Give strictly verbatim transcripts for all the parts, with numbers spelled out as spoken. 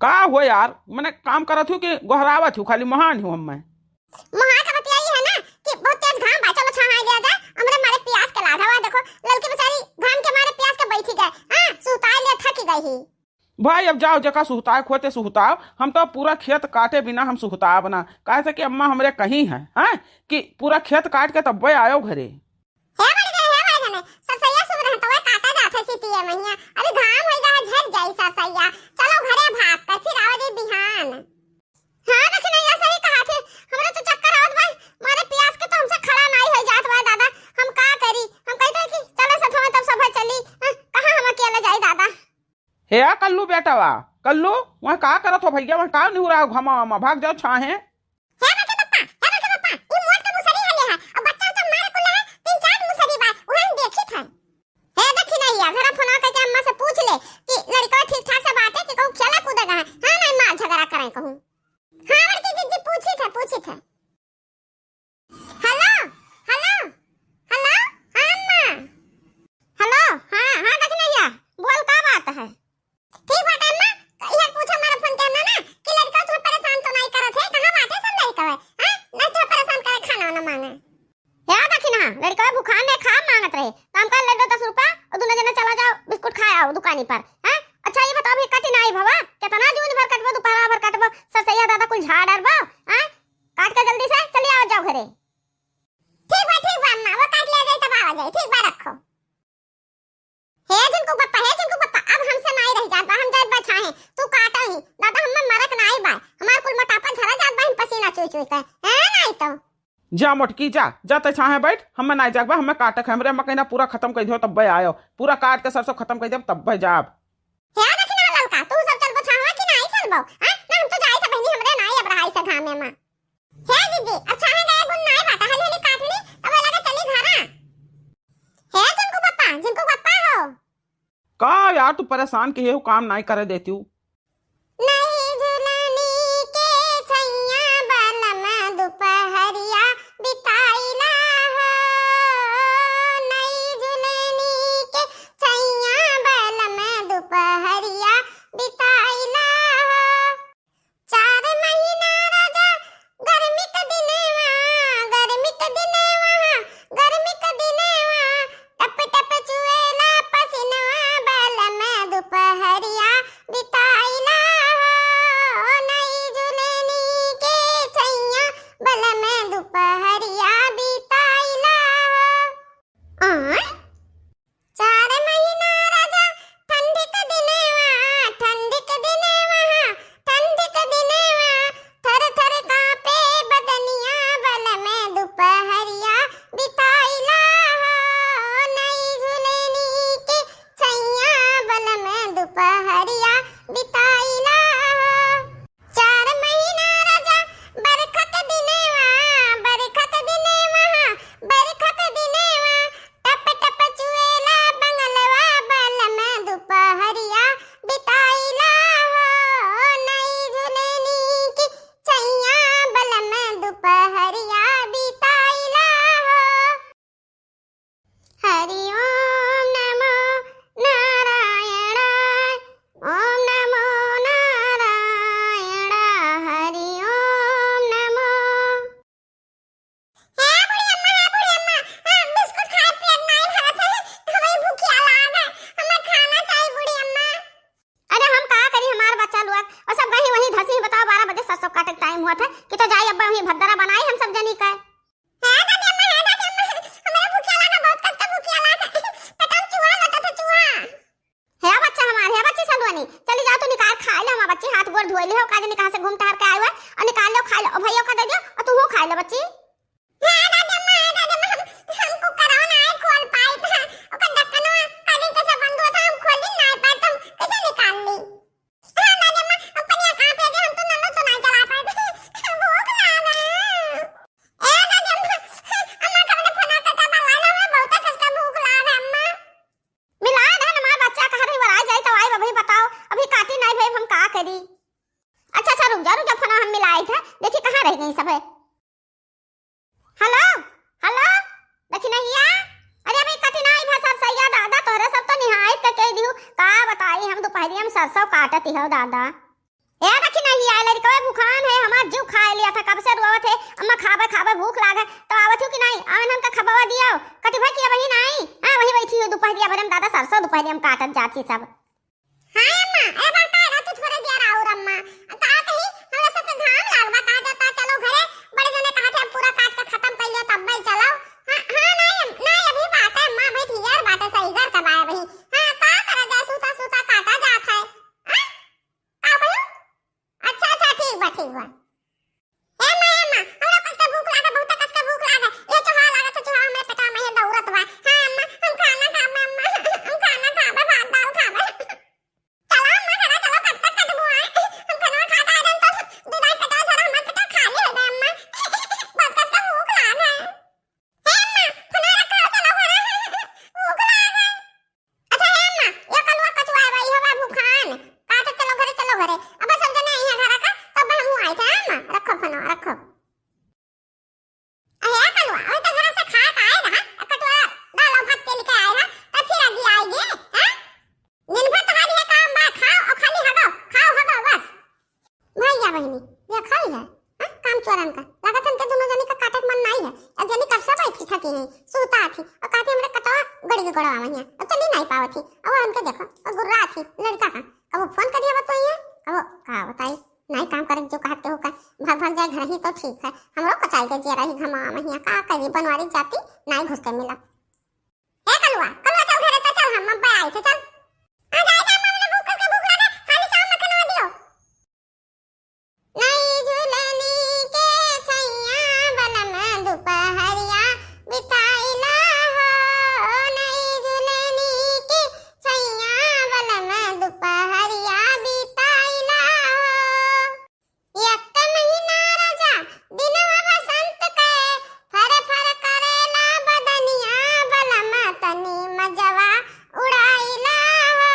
का हो यार, मने काम करत हूँ कि गोहरावत हूँ, खाली महान हूँ हम्मे। महान का बतिया ई है ना कि बहुत तेज घाम बा, चलो छाहाई लिया जाए, हमरे मारे प्यास के लाग हवा। देखो ललकी बेचारी घाम के मारे प्यास के बैठी गए, हाँ सुताई लिया थकी गई ही। भाई अब जाओ, जेका सुहताए खोते सुहताओ, हम तो पूरा खेत काटे बिना हम सुहताब ना, काहे से कि अम्मा हमरे कहीं है, हैं, कि पूरा खेत काट के तब्बे आयो घरे। हे बढ़ गए, हे बढ़ गए, सरसैया सुबह रहन तो वह काटा जात है सीतिये महिया, अभी घाम होई गा है, झड़ जाई सरसैया, चलो घरे भाग कर फिर आवे जी बिहान। हाँ देखी नहीं, ऐसा ही कहा थे, हमरे तो चक्कर आवत बा, मारे प्यास के तो हमसे खड़ा नहीं हो जात बा दादा, हम का करी, हम कहते हैं कि चलो सथवा तब सभे चली, हाँ, कहाँ हम अकेले जाई दादा। हे आ कल्लू बेटवा, कल्लू, वहाँ का करत हो भैया, वहाँ का निहुरा हो घमा वमा, भाग जाओ छाहे। हे बड़के पप्पा, हे बड़के पप्पा, ई मोट के मुसरी हले है, अब बच्चा तो मारे कुल है, तीन चार मुसरी बा, उहन देखी था। हे देखी नहीं यार, घरा फोन करके अम्मा से पूछ ले कि लड़का ठीक ठाक से बाटे कि कहूँ खेला कूदे गा है, हाँ नहीं मार झगड़ा करें कहूँ। हाँ बड़की जीजी पूछी था, पूछी था। हेलो, हेलो, हेलो, हाँ अम्मा। हेलो, हाँ, हाँ दखिनैया, बोल का बात है? ठीक बात है अम्मा, इहे पूछे मारे फोन करना ना कि लड़का तुम्हें परेशान तो नहीं करत है, कहाँ बात है सब नहीं कहे, हाँ? नहीं तो परेशान करे खाना वाना मांगे। या दखिनहा, लड़का भूखा ने खा मांगत रहे, तो हम कह ले दो दस रुपया और दोनों जने चला जाओ बिस्कुट खा आओ दुकानी पर, हाँ? अच्छा ये बताओ अभी कति नाई भवा, कितना जून भर कटबो, दोपहरा भर कटबो, ससैया दादा कुल झाड़ अरबो, हाँ? काट के जल्दी से चली आओ, जाओ घरे। ठीक बा, ठीक बा अम्मा, वो काट लिया जाए तब आवा जाए। ठीक बा, रखो। हे झिनकू पप्पा, हे झिनकू पप्पा, अब हमसे नाई रह जात बा, हम जात बा छाहे, तू काटा ही। दादा हम्मे मरक नाई बा, हमार कुल मोटापा झरा जात बा, हम पसीना चुई चुई के। हैं नाई तो। जा मोटकी जा, जा ते छाहे बैठ, हम्मे नाई जाग बा, हम्मे काटक है, हमरे मकई ना पूरा खत्म कर दियो तब्बे आयो, पूरा काट के सरसों खत्म कर देब तब्बे जाब। हे देखी ना ललका, तू सब चलबो छाहवा कि नाई चलबो? हैं? ना हम तो जाई से बहिनी, हमरे नाई अब रहाई से घामे मा। हे दीदी, अब छाहे गए गुण नाई बाटा, हली हली काट ली, तब लगे चली घरा। हे झिनकू पप्पा, झिनकू पप्पा हो। का यार तू परेशान के हो, काम नाई करे देती हूँ। नई झुलनी के छैया बलम दुपहरिया बिताइला हो, नई झुलनी के छैया बलम दुपहरिया बिताइला हो। चार महीना राजा गर्मी के दिनवा, गर्मी के दिनवा, गर्मी के दिनवा, टप टप चुएला पसीनवा, बलम दुपहरिया बिताइला हो, नई झुलनी के छैया, बलम दुपहरिया बिताइला हो। आय? चार महीना राजा ठंडी के दिनवा, ठंडी के दिनवा, ठंडी के दिनवा, थर थर कांपे बदनिया, बलम दुपहरिया बिताइला हो, नई झुलनी के छैया, बलम दुपहरिया बिताइला हो। चार महीना राजा बरखा के दिनवा, बरखा के दिनवा, बरखा के दिनवा, टप टप चुएला बंगलवा, बलम दुपहरिया बिताइला हो, नई झुलनी की छैया, बलम दुपहरिया बिताइला हो। हरि ओम नमो नारायणाय, ओम नमो नारायण, हरि ओम नमो। हे बूढ़ी अम्मा, हे बूढ़ी अम्मा, हाँ, बिस्कुट खाए पेट नाई भरत है, हमें भूखिया लाग है, हमें खाना चाहिए बूढ़ी अम्मा। अरे हम का करी, हमार बच्चा लोग और सब कहीं वहीं धसी, बताओ बारह बजे सरसों काटे के टाइम हुआ था कि तो जाई अब्बा वहीं भद्दरा बनाई हम सब जनी का। हे दादी अम्मा, हे दादी अम्मा, हमरा भूखिया लागा, बहुत कस के भूखिया लागा। पेटम चूहा लोटत है, चूहा। हे बच्चा हमार, हे बच्ची सलुआनी, चली जाओ तू निकाल खा ले, हमार बच्ची हाथ गोड़ धोई ले हो, का जनी कहाँ से घूम टहर के आए हुए, और निकाल लो खा लो, और भैया का दे दियो, और तू हो खा ले बच्ची। हे दादी अम्मा, हे दादी अम्मा, हम, हम कुकरवा ना खोल पाई था, ओकर ढक्कनवा का दिन कैसे बंद हुआ था, हम खोल ही ना पाए, तो हम कैसे निकाल ली? हाँ, दादी अम्मा, हम पनिया कहाँ पे गए? हम तो नलो तो नहीं चला पाए। भूख लाग है। ए, दादी अम्मा, अम्मा, कब ने फोन आता था, बंगाल में बहुत खस्ता भूख लाग है, अम्मा। मिला दे ना, हमार बच्चा कहाँ रही, वरा जाए तो आई, अभी बताओ, अभी काटी नहीं भाई, हम का करी? अच्छा, अच्छा, रुक जा, रुक जा, फोन हम मिलाए थे, देखी कहाँ रह गई सब है। हेलो, हेलो, दखिनहिया, अरे अभी कति नाई भा सरसैया दादा, तोहरे सब तो निहायत के कह दिहु, का बताई हम दोपहरिया में सरसों काटत ही हो दादा। ए देखी नहीं आए, लड़कवे भूखान है, हमार जीव खाए लिया था, कब से रोवत है, अम्मा खाबे खाबे भूख लागे, तो आवत हो कि नहीं? आवे हमका खबवा दियो। कति भाई की अबही नहीं, हाँ वही बैठी हो दोपहरिया भरे में दादा सरसों दोपहरिया में काटत जाती सब। हाँ अम्मा, ए बात है ना, तू थोड़े दिया राउर अम्मा। का कही, हमरा सबके घाम लागबा, कहा जाता चलो घरे, बड़े जने कहा थे पूरा काट के खत्म कर लियो तब भाई चलो। हाँ, हाँ, नहीं, नहीं, अभी बात है अम्मा, भाई ठीक है, बात है सही घर कब आए भाई। हाँ, का करा जाए, सूता, सूता काटा जात है। हाँ? का कहो? अच्छा, अच्छा, ठीक बा, ठीक बा। ए माँ, ए माँ, हमरा कस के भूख लागे, बहुते कस के भूख लागे। ये चूहा लागे तो चूहा हमरे पेटवा में ये दौड़त बा। हाँ अम्मा, हम खाना खाबे अम्मा, हम खाना खाबे, भात दाल खाबे। चलो अम्मा, घरा चलो, कब तक कटबू आए? हम खाना खा के आ जान तो दू दाई पेटवा झरा, हमार पेटवा खाली हो गए अम्मा। बहुत कस के भूख लागे। हे अम्मा, खाना रखा, चलो घरा, भूख लागे। अच्छा हे अम्मा, ये कलुआ कचुआ है भाई, हवा भूखान। कहा था चलो घरे, चलो घरे। अब सब जने यहाँ घर का, तब हम आई थे अम्मा, रखो खाना, रखो। अरे कलुआ, अभी तो घर से खा के आए रहा, कटोरा दाल और भात के लेके आए रहा, तब फिर अभी आएगी, हाँ? दिन भर तुम्हारी ये काम बा, खाओ और खाली हगो, खाओ हगो बस। भैया बहिनी, देखा ही है, हाँ, काम चोरन का। लागत हमके दोनों जनी का काटे के मन नाई है। अब जनी कब से बैठी थकी है, सूता थी, और कहती हमरे कटवा गड़ी के गड़वा वहीं है। अब चली नाई पावत थी, अब हमके देखो, और गुर्रा थी, लड़का का। कबो फोन करिए बताइए, कबो का बताई, नाई काम करे जो कहत के हो का, भाग भाग जाए घर ही तो ठीक है। हमरो कचाई के जिया रही घमा महिया, का करी बनवारी जाती, नाई घुस के मिला। ए कलुआ, कलुआ चल घरे तो चल, हम अब्बा आई थे, चल। आ जाए जा, मम्मी भूख के भूख लगा, खाली चाव मखनवा दियो। नई झुलनी के छैया बलम दुपहरिया बिताइला हो, नई झुलनी के छैया बलम दुपहरिया बिताइला हो। एक महीना राजा दिनवा बसंत के, फर फर करेला बदनिया, बलम तनी मजवा उड़ाइला हो,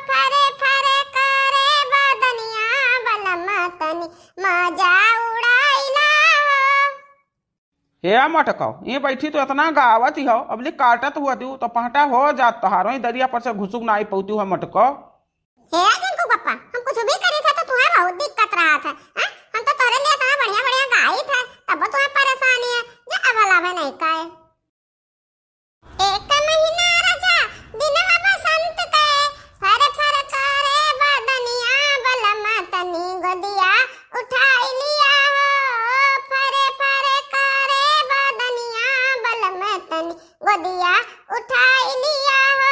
फर फर करे बदनिया, बलम तनी मजा उड़ाइला हो। हे मटको, ये बैठी तो इतना गावत ही हो, अबली काटत हुआ तू तो पहटा हो जात तोहारो, ही दरिया पर से घुसुक ना आई पौती हुआ मटको। हे झिनकू पप्पा, हम कुछ भी करी थे तो तुम्हें बहुत दिक्कत रहा था, हैं? हम तो तोरे लिए इतना बढ़िया बढ़िया गाई थे, तब तुम्हें परेशानी है, जे अब हलावे नहीं काए। एक महीना राजा दिनवा बसंत के, फर फर करे बदनिया, बलम तनी गोदिया उठाई लिया हो, फर फर करे बदनिया, बलम तनी गोदिया उठाई लिया हो।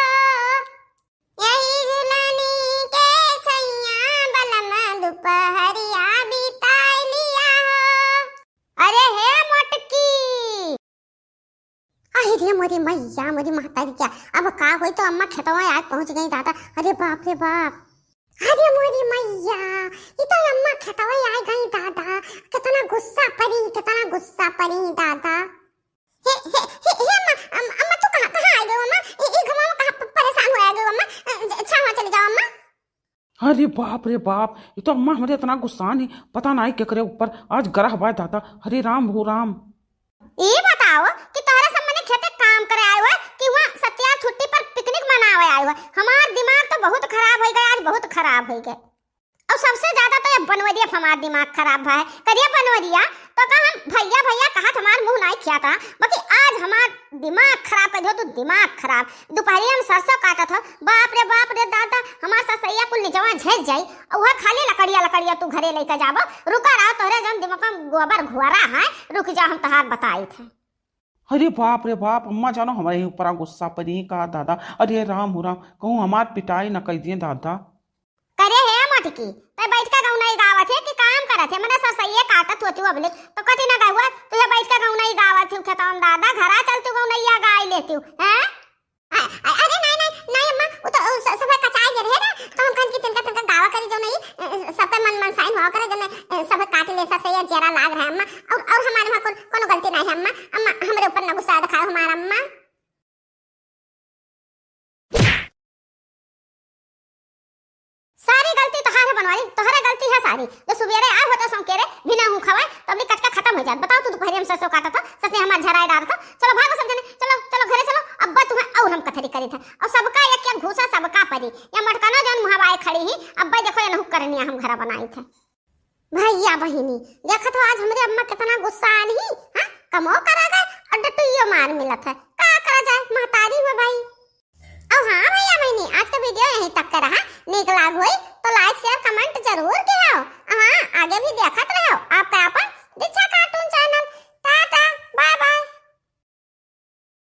यही झुलनी के छैया बलम दुपहरिया बिताई लिया हो। अरे हे मोटकी, अरे रे मोरी मैया, मोरी महतारी क्या, अब का होई तो अम्मा खेतवा आए पहुँच गई दादा। अरे बाप रे बाप, अरे मोरी मैया, ये तो अम्मा खेतवा आए गई दादा, कितना गुस्सा पड़ी, कितना गुस्सा पड़ी दादा। हे, हे, हे, हे अम्मा, अम-, अम्मा तू कहाँ, कहाँ आ गई अम्मा? ई, ई घमवा में कहाँ प-, परेशान हो आ गई अम्मा? अ, ज-, अच्छा वहाँ चले जाओ अम्मा। अरे बाप रे बाप, ये तो अम्मा हमरे इतना गुस्सा नहीं, पता नहीं केकरे ऊपर आज गरह बा दादा। हरे राम हो राम। ई बताओ कि तोहरा सब मने खेते काम करे आए हुए कि वहाँ सत्या छुट्टी पर पिकनिक मनावे आए हुए? हमार दिमाग तो बहुत खराब हो गया, आज बहुत खराब हो गया। और सबसे ज्यादा तो ये बनवरिया पे हमार दिमाग खराब भा है। करिया बनवरिया, तो का हम भैया भैया कहत हमार मुँह नाई खिया था, बाकी आज हमार दिमाग खराब कर दो तू, दिमाग खराब। दोपहरिया में सरसों काटत हो, बाप रे बाप रे दादा, हमार ससैया कुल निजवा झेस जाई, और वह खाली लकड़िया लकड़िया तू घरे लेके जाबो। रुका रहो, तोहरे जौन दिमाग में गोबर घुआरा है, रुक जा, हम तोहार बताई थे। अरे बाप रे बाप, अम्मा जानो हमारे ही ऊपर गुस्सा परी का दादा। अरे राम हो राम, कहूँ हमार पिटाई न कर दिए दादा। करे हे मोटकी, तै बैठ के गौनई गावत है कि काम करत है? मने सरसैये काटत होती हो अबले, तो कथी ना गहुआ, तू ये बैठ के गौनई गावत हो खेतवन दादा, घरा चल तू गौनैया गाय लेती हो, हैं? अ-, अ-, अरे नहीं, नहीं, नहीं अम्मा, वो तो, वो स-, सब कचाई गे रहे ना, तो हम कहन कि तिनका, तिनका गावा करी जो नहीं, अ, सबके मन, मन साइन हुआ करे जो नहीं, अ, सब काट ले, सबसे ये जरा लाग रहा है अम्मा, और, और हमारे वहाँ कौन, कोनो गलती नहीं है अम्मा, अम्मा हमरे ऊपर न गुस्सा दिखाओ हमारा अम्मा। सारी गलती तोहार है बनवारी, तोहरे गलती है सारी। जो सुबेरे आए होते सौंकेरे, बिना हूँ खवाए, तो अबली कटका खत्म हो जात। बताओ तू दोपहरिया में सरसों काटत हो, ससे हमार झराए डारत हो। चलो भागो सब जने, चलो, चलो घरे चलो, अब्बा तुम्हें और हम कथरी करी था। और सबका एक एक गुस्सा सबका परी। या मोटकनो जौन मुँह बाए खड़ी ही, अब्बे देखो एनहू करनिया हम घरा बनाई थे। भइया बहिनी, देखत हो आज हमरे अम्मा कितना गुस्सा आन ही, हाँ? कमो करा गए और डटुइयो मार मिलत है। का करा जाए, महतारी हुआ भाई। और हाँ भइया बहिनी, आज का video यहीं तक का रहा। नीक लाग होई